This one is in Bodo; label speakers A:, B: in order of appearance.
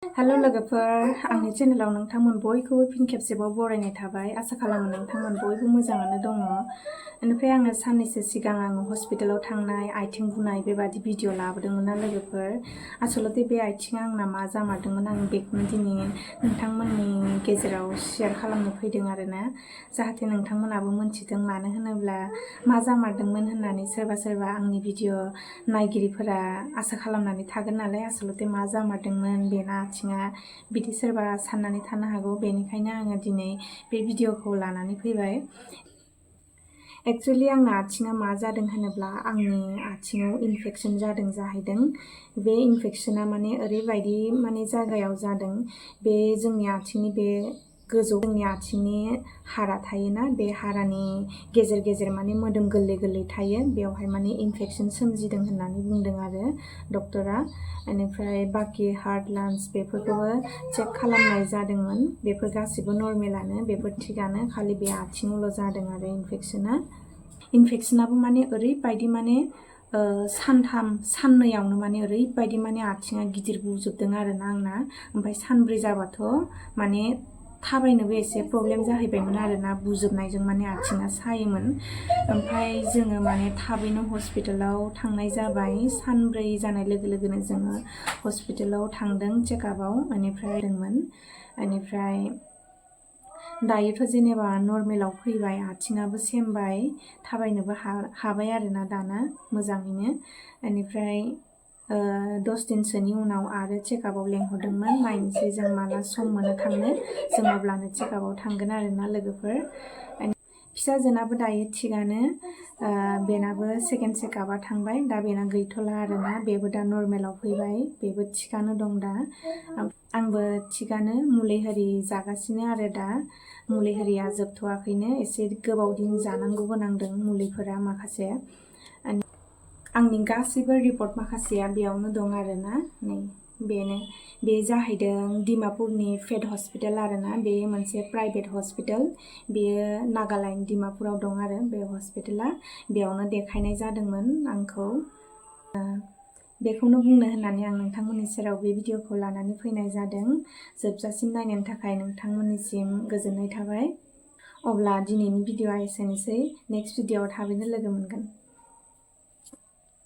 A: हेलो लोगोफोर आंनि चेनेलाव नोंथांमोन बयखौबो फिन खेबसेबाव बरायनाय थाबाय आसा खालामो नोंथांमोन बयबो मोजाङानो दङ बेनिफ्राय आङो साननैसो सिगां आङो हस्पिटालाव थांनाय आथिं बुनाय बेबादि भिडिअ लाबोदोंमोन ना लोगोफोर आसलते बे आथिङा आंना मा जामारदोंमोन आं बेखौनो दिनै नोंथांमोननि गेजेराव शेयार खालामनो फैदों आरोना जाहाथे नोंथांमोनाबो मोनथिदों मानो होनोब्ला मा जामारदोंमोन होननानै सोरबा आंनि भिडिअ नायगिरिफोरा आसा खालामनानै थागोन नालाय आसलते मा जामारदोंमोन बेना आथिङा बिदि सोरबा साननानै थानो हागौ बेनिखायनो आङो दिनै बे भिडिअखौ लानानै फैबाय एक्चुअली आंना आथिङा मा जादों होनोब्ला आंनि आथिङाव इनफेक्शन जादों जाहैदों बे इनफेक्शना माने ओरैबायदि माने जायगायाव जादों बे जोंनि आथिंनि बे गोजौ जोंनि आथिंनि हारा थायोना बे हारानि गेजेर गेजेर माने मोदोम गोरलै गोरलै थायो बेवहाय माने इनफेक्शन सोमजिदों होननानै बुंदों आरो डक्टरा बेनिफ्राय बाकी हार्ट लांस बेफोरखौबो चेक खालामनाय जादोंमोन बेफोर गासिबो नर्मेलानो बेफोर थिगानो खालि बे आथिङावल' जादों आरो इनफेक्शनाबो माने ओरैबायदि माने सानथाम साननैयावनो माने ओरैबायदि माने आथिङा गिदिर बुजोबदों आरोना आंना ओमफ्राय सानब्रै जाबाथ' माने थाबायनोबो एसे प्रब्लेम जाहैबायमोन आरोना बुजोबनायजों माने आथिङा सायोमोन ओमफ्राय जोङो माने थाबैनो हस्पिटालाव थांनाय जाबाय सानब्रै जानाय लोगो लोगोनो जोङो हस्पिटालाव थांदों चेकआपआव बेनिफ्राय दायोथ' जेनेबा नर्मेलाव फैबाय आथिङाबो सेमबाय थाबायनोबो हाबाय आरोना दाना मोजाङैनो बेनिफ्राय 10 दिनसोनि उनाव आरो चेकआपआव लेंहरदोंमोन नायनोसै जों माला सम मोनो थांनो जों अब्लानो चेकआपआव थांगोन आरोना लोगोफोर फिसाजोनाबो दायो थिगानो बेनाबो सेकेन्ड चेकआपआ थांबाय दा बेना गैथ'ला आरोना बेबो दा नर्मेलाव फैबाय बेबो थिगानो दं दा आंबो थिगानो मुलि होरि जागासिनो आरो दा मुलि होरिया जोबथ'वाखैनो एसे गोबाव दिन जानांगौबो नांदों मुलिफोरा माखासे आंनि गासैबो रिपर्ट माखासेया बेयावनो दं आरोना नै बे जाहैदों डिमापुरनि फेड हस्पिटाल आरोना बे मोनसे प्राइभेट हस्पिटाल बेयो नागालेण्ड डिमापुराव दं आरो बे हस्पिटाला बेयावनो देखायनाय जादोंमोन आंखौ बेखौनो बुंनो होननानै आं नोंथांमोननि सेराव बे भिडिअखौ लानानै फैनाय जादों जोबजासिम नायनायनि थाखाय नोंथांमोननिसिम गोजोननाय थाबाय अब्ला दिनैनि भिडिअआ एसेनोसै नेक्स्ट भिडिअआव थाबैनो लोगो मोनगोन